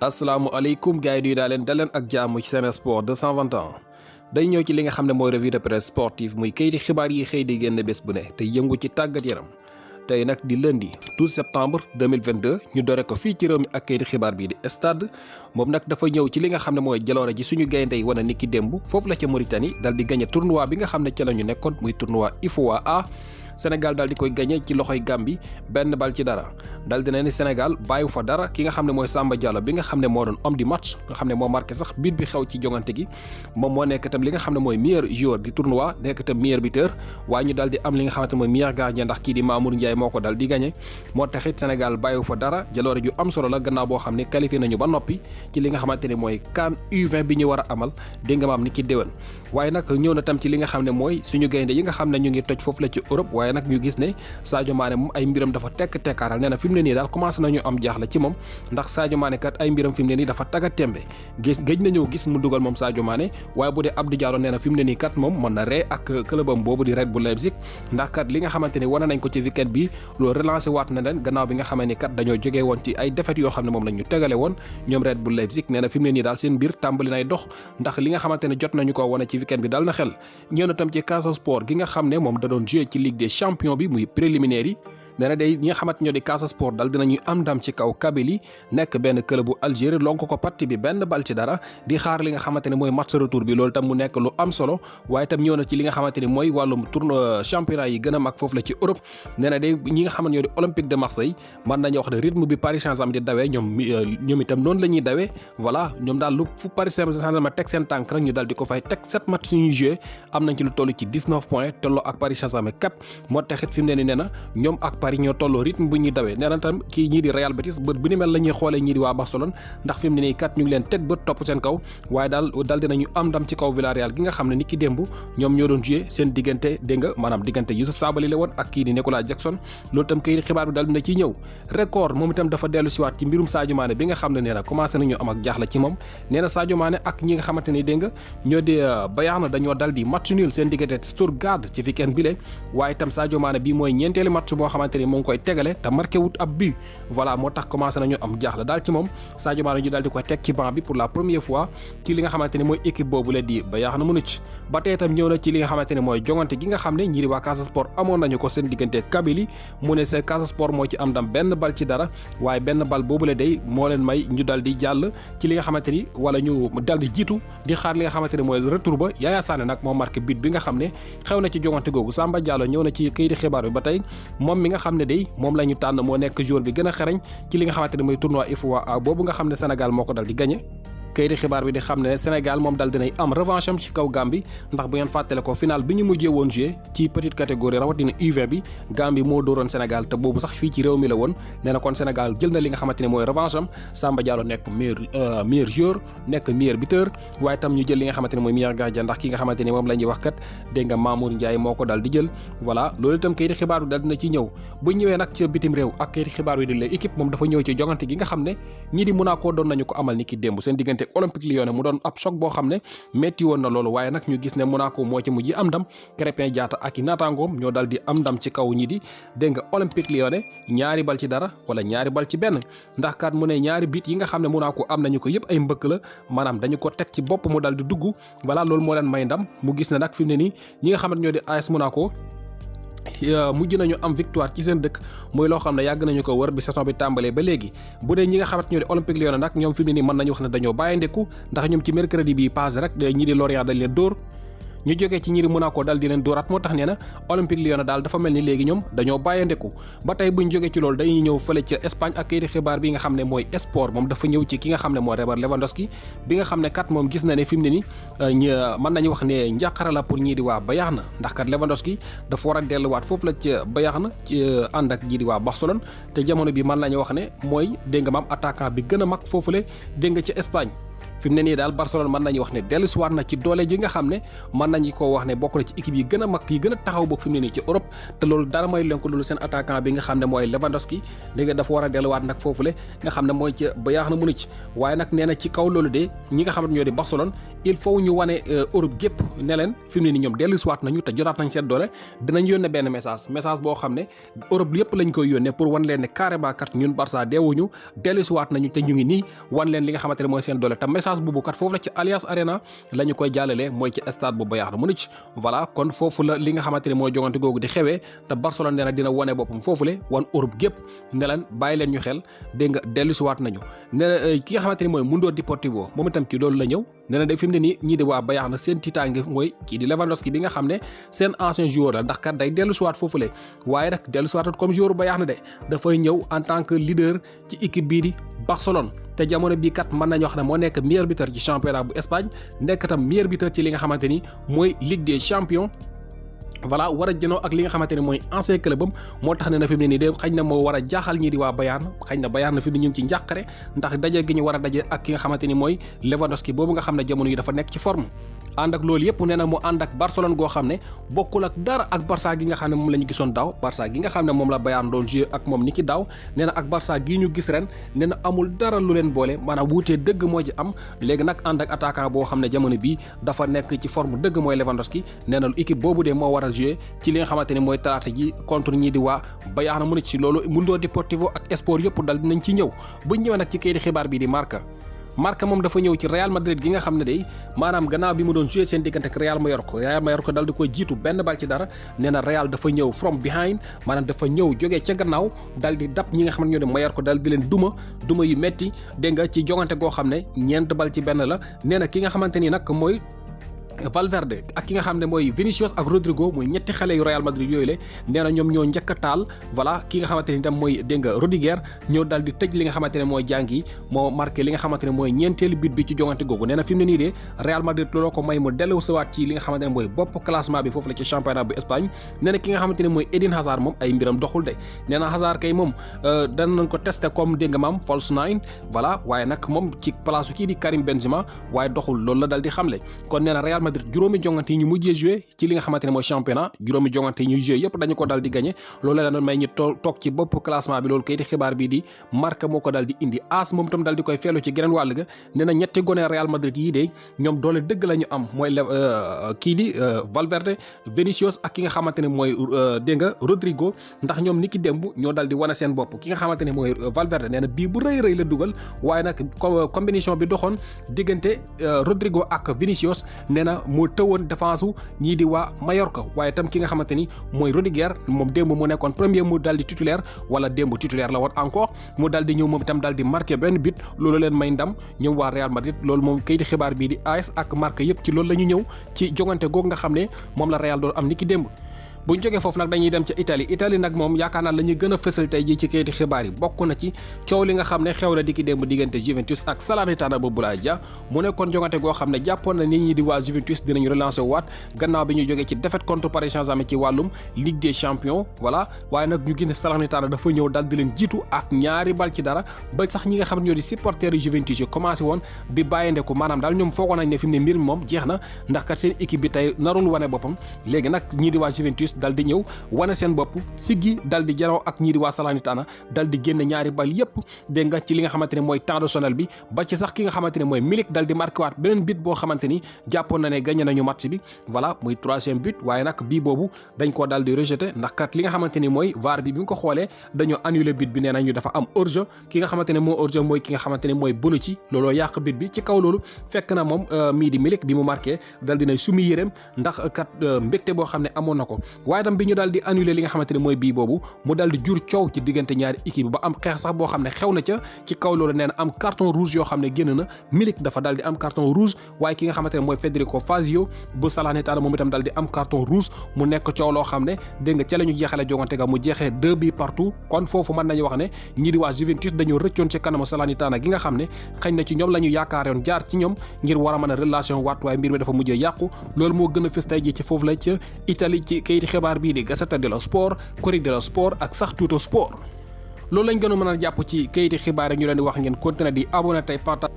asalaamaaleykum gars yi nuyu naa leen daleen ak jàmm ci Sen Sport 221 day ñëw ci li nga xam ne mooy revue de presse sportive muy kayiti xibaar yi xëy di génn bés bu ne te yëngu ci tàggat yaram tey nag di lundi 12 septembre 2022 ñu dore ko fii ci réew mi ak kayiti xibaar bii di stade moom nag dafa ñëw ci li nga xam ne mooy jaloore ji suñu gaynde yi wane niki démb foofu la ca Mauritanie dal di gagné tournoi bi nga xam ne ca la ñu nekkoon muy tournoi IFOA A Sénégal daal di koy gagné ci loxoy Gambie benn bal ci dara dal dina ni Sénégal bàyyiwu fa dara ki nga xam ne mooy Samba Diallo bi nga xam ne moo doon homme du match nga xam ne moo marqué sax but bi xew ci jongante gi moom moo nekk itam li nga xam ne mooy meilleur joueur du tournoi nekk itam meilleur buteur waaye ñu daal di am li nga xamante mooy meilleur gardien ndax kii di Mamour Ndiaye moo ko dal di gagné moo taxit Sénégal bàyyiwu fa dara jaloore ju am solo la gannaaw boo xam ne qualifié nañu ba noppi ci li nga xamante ne mooy CAN U20 bi ñu war a amal dégg nga maam ni ki déwén waaye nag ñëw na tam ci li nga xam ne mooy suñu gaynde yi nga xam ne ñu ngi toj foofu la ci Europe waaye nag ñu gis ne Sadio Mané moom ay mbiram dafa tekkaaral nee na fi mu ne nii daal commencé nañu am jaaxle ci moom ndax Sadio Mané kat ay mbiram fi mu ne nii dafa tagga tembe gëj nañoo gis mu dugal moom Sadio Mané waaye bu dee Abdou Diallo nee na fi mu ne nii kat moom mën na ree ak clubam boobu di Red Bull Leipzig ndax kat li nga xamante ni wane nañ ko ci weekend bi loolu relancé waat na leen gannaaw bi nga xamante ni kat dañoo jógee woon ci ay défaites yoo xam ne moom la ñu tegale woon ñoom Red Bull Leipzig nee na fi mu ne nii daal seen mbir tàmbali nay dox ndax li nga xamante ne jot nañu ko wane ci weekend bi dal na xel ñëw na tam ci Casa Sport gi nga xam ne moom da doon joué ci Ligue des Champions bi muy préliminaire yi nee na day ñi nga xamante ñoo di Casa Sport dal dinañuy am ndam ci kaw Kabylie nekk benn club bu Algérie lonk ko parti bi benn bal ci dara di xaar li nga xamante ne mooy match retour bi loolu tam mu nekk lu am solo waaye tam ñëw na ci li nga xamante ni mooy wàllum tournoi championnat yi gën a mag foofu la ci Europe nee na day ñi nga xamante ñoo di Olympique de Marseille mën nañu wax ne rythme bi Paris Saint-Germain di dawee ñoom itam noonu la ñuy dawee voilà ñoom daal lu fu Paris Saint-Germain teg seen tànk rek ñu daal di ko fay teg 7 match suñuy joué am nañ ci lu toll ci 19 points tolloo ak Paris Saint-Germain cap moo taxit fi mu ne ni nee na ñoom ak Paris ñoo tolloo rythme bu ñuy dawee nee na tam kii ñii di Real Betis bët bu ni mel la ñuy xoolee ñii di waa Barcelone ndax fi mu ne nii kat ñu ngi leen teg bët topp seen kaw waaye daal dinañu am ndam ci kaw Villarreal gi nga xam ne ni ki démb ñoom ñoo doon joué seen diggante dégg nga maanaam diggante Youssouf Sabaly la woon ak kii di Nicolas Jackson loolu tam kay xibaar bi daal dina ciy ñëw record moom itam dafa dellu siwaat ci mbirum Sadio Mané bi nga xam ne nee na commencé nañu am ak jaaxle ci moom nee na Sadio Mané ak ñi nga xamante ni dégg nga ñoo di Bayern dañoo dal di match nul seen diggante Stuttgart ci weekend bi le waaye itam Sadio Mané bi mooy ñeenteeli match boo xamante ni moo ngi koy tegale te marqué wut ab but voilà moo tax commencé nañu am jaaxle daal ci moom Sadio Mané ñu daal di koy teg ci banc bi pour la première fois ci li nga xamante ni mooy équipe boobu la di Bayern Munich ba tey itam ñëw na ci li nga xamante ni mooy jongante gi nga xam ne ñii di waa Casa Sport amoon nañu ko seen diggante Kabylie mu ne seen Casa Sport moo ci am ndam benn bal ci dara waaye benn bal boobu la day moo leen may ñu dal di jàll ci li nga xamante ni wala ñu dal di jiitu di xaar li nga xamante ni mooy retour ba Yaya Sané nag moo marqué but bi nga xam ne xew na ci jongante googu Samba Diallo ñëw na ci kayiti xibaar bi ba tey moom mi nga xam ne day moom la ñu tànn moo nekk joueur bi gën a xarañ ci li nga xamante ne mooy tournoi IFOA boobu nga xam ne Sénégal moo ko dal di gagné kayiti xibaar bi di xam ne Sénégal moom dal dinay am revanche am ci kaw Gambie ndax bu ngeen fàttale ko final bi ñu mujjee woon joué ci petite catégorie rawatina U20 bi Gambie moo dóoroon Sénégal te boobu sax fii ci réew mi la woon nee na kon Sénégal jël na li nga xamante ne mooy revanche am Samba Diallo nekk meilleur joueur nekk meilleur buteur waaye tam ñu jël li nga xamante ne mooy meilleur gardien ndax ki nga xamante ne moom la ñuy wax kat dégg nga Mamour Ndiaye moo ko dal di jël voilà loolu itam kayiti xibaar bi dal dina ci ñëw bu ñëwee nag ci bitim réew ak kayiti xibaar bi di la équipe moom dafa ñëw ci jongante gi nga xam ne ñii di Monaco doon nañu ko amal ni ki démb seen diggante Olympique Lyonnais mu doon ab choc boo xam ne metti woon na loolu waaye nag ñu gis ne Monaco moo ci mujj am ndam Krépin Diatta ak i naataangoom ñoo dal di am ndam ci kaw ñi di dégg nga Olympique Lyonnais ñaari bal ci dara wala ñaari bal ci benn ndax kat mu ne ñaari bit yi nga xam ne Monaco am nañu ko yëpp ay mbëkk la maanaam dañu ko teg ci bopp mu dal di dugg voilà loolu moo leen may ndam mu gis ne nag fi mu ne nii ñi nga xam ne ñoo di AS Monaco mujj nañu am victoire ci seen dëkk mooy loo xam ne yàgg nañu ko wër bi saison bi tàmbalee ba léegi bu dee ñi nga xamante ñoo di Olympique Lyonnais nag ñoom fi mu ne nii mën nañu wax ne dañoo bàyyi ndeku ndax ñoom ci mercredi bi passé rek ñi di Lorient dañ leen dóor ñu jógee ci ñi di Monaco dal di leen dóoraat moo tax nee na Olympique Lyonnais daal dafa mel ni léegi ñoom dañoo bàyyandeku ba tey buñ jógee ci loolu dañuy ñëw fële ca Espagne ak kayiti xibaar bi nga xam ne mooy sport moom dafa ñëw ci ki nga xam ne mooy Robert Lewandowski bi nga xam ne kat moom gis na ne fi mu ne ni mën nañu wax ne njàqara la pour ñii di waa Bayern ndax kat Lewandowski dafa war a delluwaat foofu la ca Bayern ci ànd ak ñii di waa Barcelone te jamono bi mën nañu wax ne mooy dégg nga maam attaquant bi gën a mag foofule dégg nga ca Espagne fi mu ne nii daal Barcelone mën nañu wax ne dellusiwaat na ci doole ji nga xam ne mën nañu koo wax ne bokk na ci équipe yi gën a mag yi gën a taxaw boog fi mu ne nii ci Europe te loolu dara mooy leen ko loolu seen attaquant bi nga xam ne mooy Lewandowski dégg nga dafa war a delluwaat nag foofule nga xam ne mooy ca Bayern Munich waaye nag nee na ci kaw loolu de ñi nga xam ne ñoo di Barcelone il faut ñu wane Europe gépp ne leen fi mu ne nii ñoom dellusiwaat nañu te jotaat nañ seen doole dinañ yónnee benn message boo xam ne Europe yëpp lañ koy yónnee pour wan leen ne carrément kat ñun Barça deewuñu dellusiwaat nañu te ñu ngi nii wan leen li nga xamante ne mooy seen doole te message boobu kat foofu la ci Allianz Arena la ñu koy jàllalee mooy ci stade bu Bayern Munich voilà kon foofu la li nga xamante ne mooy jogante googu di xewee te Barcelone nee na dina wane boppam foofule wan Europe gépp ne leen bàyyi leen ñu xel dégg nga dellusiwaat nañu ne ki nga xamante ne mooy Mundo Deportivo moom itam ci loolu la ñëw nee na de fi mu ne nii ñii di waa Bayern na seen tiitaange mooy kii di Lewandowski bi nga xam ne seen ancien joueur la ndax kat day dellusiwaat foofule waaye nag dellusiwaat comme joueur Bayern na de dafay ñëw en tant que leader ci équipe bii di Barcelone te jamono bii kat mën nañu wax ne moo nekk meilleur buteur ci championnat bu Espagne nekk tam meilleur buteur ci li nga xamante ni mooy Ligue des champions voilà war a jënoo ak li nga xamante ne mooy ancien club am moo tax ne na fi mu ne nii de xëy na moo war a jaaxal ñii di waa Bayern xëy na Bayern na fi mu ne ñu ngi ci njàqare ndax daje gi ñu war a daje ak ki nga xamante ni mooy Lewandowski boobu nga xam ne jamono yi dafa nekk ci forme ànd ak loolu yëpp nee na mu ànd ak Barcelone goo xam ne bokkul ak dara ak Barça gi nga xam ne moom la ñu gisoon daaw Barça gi nga xam ne moom la Bayern doon joué ak moom ni ki daaw nee na ak Barça gii ñu gis ren nee na amul dara lu leen boole maanaam wuutee dëgg moo ci am léegi nag ànd ak attaquant boo xam ne jamono bii dafa nekk ci forme dëgg mooy Lewandowski nee na équipe boobu de moo war a joué ci li nga xamante ne mooy talaata ji contre ñii di waa Bayern Munich ci loolu Mundo Deportivo ak sport yëpp dal dinañ ci ñëw buñ ñëwee nag ci kayiti xibaar bii di Marca moom dafa ñëw ci Real Madrid gi nga xam ne day maanaam gannaaw bi mu doon joué seen diggante ak Real Mallorca dal di koy jiitu benn bal ci dara nee na Real dafa ñëw from behind maanaam dafa ñëw jógee ca gannaaw dal di dab ñi nga xam ne ñoo di Mallorca dal di leen duma yu metti dégg nga ci jongante goo xam ne ñeent bal ci benn la nee na ki nga xamante ni nag mooy Valverde ak ki nga xam ne mooy Vinicius ak Rodrigo muy ñetti xale yu Real Madrid yooyu le nee na ñoom ñoo njëkk a taal voilà ki nga xamante ni tam mooy dégg nga Rudiger ñëw daal di tëj li nga xamante ne mooy jàng yi moo marqué li nga xamante ne mooy ñeenteelu but bi ci jongante googu nee na fi mu ne nii de Real Madrid looloo ko may mu dellu siwaat ci li nga xamante ne mooy bopp classement bi foofu la ci championnat bu Espagne nee na ki nga xamante ne mooy Eden Hazard moom ay mbiram doxul de nee na Hazard kay moom danañ ko testé comme dégg nga maam false nine voilà waaye nag moom ci place kii di Karim Benzema waaye doxul loolu la dal di xamle kon nee na Real Madrid juróomi jongante yi ñu mujjee joué ci li nga xamante ne mooy championnat juróomi jongante yi ñu joué yëpp dañu ko dal di gagné loolu la doon may ñu toog ci bopp classement bi loolu kayiti xibaar bi di Marca moo ko dal di indi AS moom itam dal di koy feelu ci geneen wàll ga nee na ñetti gone Real Madrid yii de ñoom doole dëgg la ñu am mooy kii di Valverde Vinicius ak ki nga xamante ne mooy dégg nga Rodrigo ndax ñoom ni ki démb ñoo dal di wane seen bopp ki nga xamante ne mooy Valverde nee na bii bu rëy la dugal waaye nag combinaison bi doxoon diggante Rodrigo ak Vinicius nee na mu tëwoon défense ñii di waa Mallorca waaye itam ki nga xamante ni mooy Rudiger moom démb mu nekkoon premier mu daal di titulaire wala démb titulaire la woon encore mu daal di ñëw moom itam daal di marqué benn but loolu leen may ndam ñoom waa Real Madrid loolu moom kayiti xibaar bii di AS ak Marca yëpp ci loolu la ñu ñëw ci jongante googu nga xam ne moom la Real doon am ni ki démb. buñ jógee foofu nag dañuy dem ca Italie nag moom yaakaar naa la ñuy gën a fësal tey ji ci kayiti xibaar yi bokk na ci coow li nga xam ne xew na di ki démb diggante Juventus ak Salernitana bu Boulaye Dia mu nekkoon jongante goo xam ne jàppoon na nit ñi di waa Juventus dinañu relancer waat gannaaw bi ñu jógee ci défaite contre Paris Saint-Germain ci wàllum Ligue des Champions voilà waaye nag ñu gis ne Salernitana dafa ñëw dal di leen jiitu ak ñaari bal ci dara ba sax ñi nga xam ne ñoo di supporters yu Juventus yi commencé woon di bàyyindeku maanaam daal ñoom foogoon nañ ne fi mu ne mbir mi moom jeex na ndax kat seen équipe bi tey narul wane boppam léegi nag ñii di waa Juventus dal di ñëw wane seen bopp siggi dal di jaroo ak ñii di waa Salernitana dal di génn ñaari bal yépp dégg nga ci li nga xamante ne mooy temps additionnel bi ba ci sax ki nga xamante ne mooy Milik dal di marqué waat beneen but boo xamante ni jàppoon na ne gagné nañu match bi voilà muy troisième but waaye nag bii boobu dañ koo dal di rejeté ndax kat li nga xamante ni mooy VAR bi mu ko xoolee dañoo annulé but bi nee nañu dafa am hors-jeu ki nga xamante ne moo hors-jeu mooy ki nga xamante ne mooy Bonucci looloo yàq but bi ci kaw loolu fekk na moom mii di Milik bi mu marqué dal dina sumi yéreem ndax kat mbégte boo xam ne amoon na ko waaye tam bi ñu dal di annulé li nga xamante ne mooy bii boobu mu dal di jur coow ci diggante ñaari équipe ba am xeex sax boo xam ne xew na ca ci kaw loolu nee na am carton rouge yoo xam ne génn na Milik dafa dal di am carton rouge waaye ki nga xamante ne mooy Federico Fazio bu Salernitana moom itam dal di am carton rouge mu nekk coow loo xam ne dégg nga ca la ñu jeexale jogante ga mu jeexee 2 buts partout kon foofu mën nañu wax ne ñi di waa Juventus dañoo rëccoon ci kanamu Salernitana gi nga xam ne xëy na ci ñoom la ñu yaakaaroon jaar ci ñoom ngir war a mën a relation waat waaye mbir mi dafa mujjee yàqu loolu moo gën a fës tey ji ci foofu la ca Italie ci kayiti xibaar bii di Gazzetta dello Sport, Corriere dello Sport ak sax Tutto Sport loolu lañ gën a mën a jàpp ci kayiti xibaar yi ñu leen di wax ngeen continuer di abonné tey partage